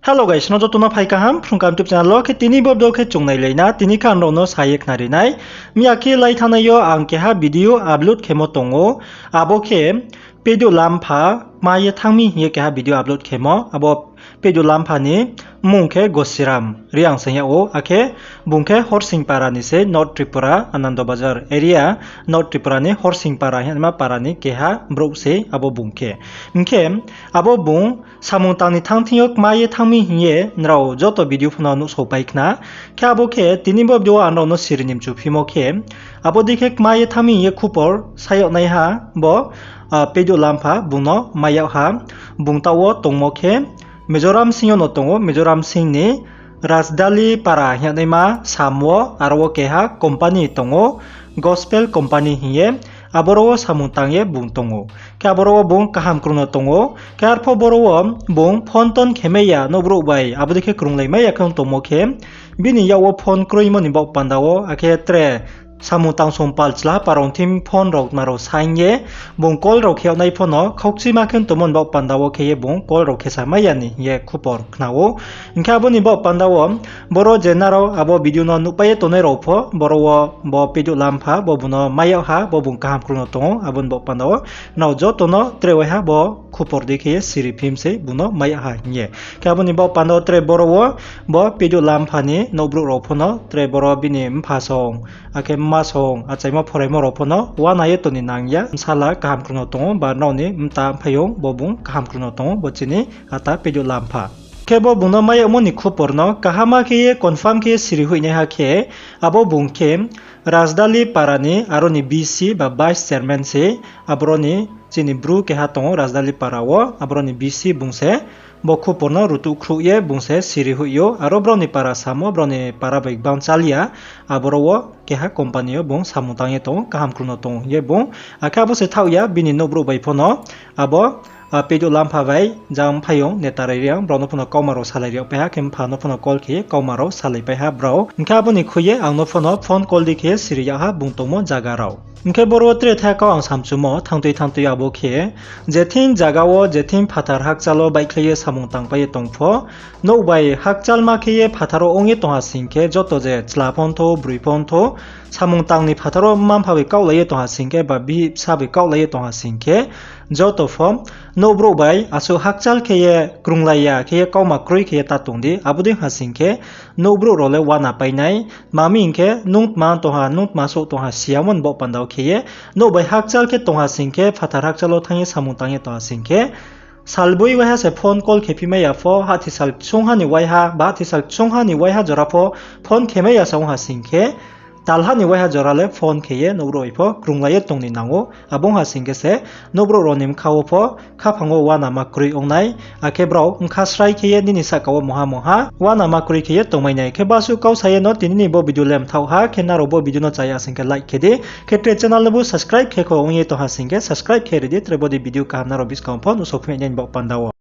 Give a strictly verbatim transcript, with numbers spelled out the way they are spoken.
Hello guys, no joto no phai kaham, Phrung Kaham YouTube channel wo khe tini bo video khe chung nailai na, tini khe ang nrao no sa ye khnari nai. Miya khe lai thanngnai yo ang keha video upload khemo tong ou, abo khe Pedouh Lampha kma ye thanng mi hing ye keha video upload khemo, abo Pedouh Lampha ni mmung khe Gosiram Reang se hing yag ou, akhe bung khe Horsing para ni se, North Tripura, Anando Bazar area, North Tripura ni Horsing para hing yagnaima para ni keha brouh se abo bung khe. Hing khe abo bung samung tang ni thanng thing yo kma ye thanng mi hing ye nrao joto video pho no nuhsao pai khna. Khe abo khe tini bo video wo ang nrao no siri ni mchu phimo khe, abo dei khe kma ye thanng mi hing ye khupor sa yag naiha bo, Pedouh Lampha bung no mai yag ha. Bung taoh wo tongmo khe Mizoram sing yo no tong ou, Mizoram sing ni Rajdali para hing yagnaima sam wo, aro wo keha company tong ou, Gospel Company hing ye, aboro wo samung tang ye bung tong ou. Khe aboro wo bung kaham krung no tong ou. Khe arpho boro wo bung phone ton khe mai ya, nouhbrouh bai abo dei khe krunglai mai ya khe ong tongmo khe, bini yak wo phone kroimo ni baoh panda wo, akhe tre samung tangsong pal chla para rao thim phone rao tma rao saing ye, bung call rao khe yag nai pho no khaukchima khe ong tongmo ni baoh panda wo khe ye bung call rao khe sa mai ya ni hing ye khupor khna ou. Hing khe abo ni baoh panda wo boro je nrao abo video no nuhpai ye tongnai rao pho, boro wo bo Pedouh Lampha bo bung no mai yag ha, bo bung kaham krung no tong ou, abo ni baoh panda wo nrao joto no tre waiha bo khupor dei khe ye siri phim sei bung no mai yag ha hing ye. Khe abo ni baoh panda wo tre boro wo bo Pedouh Lampha ni nouhbrouh rao pho no tre boro bini mpha song, akhe mma song, achaimo phoraimo rao pho no uana ye tong ni nang ya, bsala kaham krung no tong ou, ba nrao ni mta mphaiyong bo bung kaham krung no tong ou, bo chini ata Pedouh Lampha. Khe bo bung no mai yagmo ni khupor no kaham khe ye confirm khe ye siri hoih naiha khe, abo bung khe Rajdali para ni aro ni VC ba vice chairman se, aboro ni chini bru keha tong ou Rajdali para wo, aboro ni VC bung se bo khupor no rutuh khruh ye bung se siri hoih ou, aro brao ni para samo, brao ni para bai gbang chal ya, aboro wo keha company yo bung samung tang ye tong ou, kaham krung no tong ou hing ye bung, akhe abo se thaoh ya, bini nouhbrouh bai pho no abo Pedouh Lampha bai jang mphaiyong Netarai Reang, brao no pho no kauma rao salai ri yag pai ha, khe mpha no pho no call khe ye kauma rao salai pai ha brao. Hing khe abo ni khui ye ang no pho no phone call dei khe siri yag ha bung tongmo zaga rao. Hing khe boro wo tre thai kau ang samchumo, thanngtui thanngtui abo khe, je thing zaga wo, je thing phathar hakchal wo baihkhlai ye samung tangpai ye tong pho, nouh bai hakchalma khe ye phathar wo ong ye tong ha sing khe, joto je chla pho ongthou, broi pho ongthou, samung tang ni phathar wo mma-mpha bai kaohlai ye tong ha sing khe, ba bihih bsa bai kaohlai ye tong ha sing khe, joto pho nouhbrouh bai asuh hakchal khe ye krunglai ya khe ye kauma kroi khe ye ta tong di, abo dei ha sing khe, nouhbrouh rao le uana pai nai, tma mi hing khe, nung tma tong ha, nung tma souh tong ha, siyamo ni baoh panda wo khe ye, nouh bai hakchal khe tong ha sing khe, phathar hakchal wo thanng ye samung tang ye tong ha sing khe, salboi waiha se phone call khe phi mai ya pho, hahthi sal ksungha ni waiha, ba hahthi sal ksungha ni waiha jora pho phone khe mai ya sa ong ha sing khe, talha ni waiha jora le phone khe ye nouhbrouh bai pho krunglai ye tong ni nang ou. Abo ong ha sing khe se nouhbrouh rao ni bkha wo pho khaphang wo uanama kroi ong nai, akhe brao bkha srai khe ye nini sahka wo mungha mungha uanama kroi khe ye tongmai nai. Khe basuh kau sa ye no tini ni bo video le mthaoh ha, khe nrao bo video no cha ya sing khe like khe di, khe tre channel no bo subscribe khe kho ong ye tong ha sing khe subscribe khe ri di, tre bo dei video kaham nrao buskang pho nuhsao phi nai ni baoh panda wo.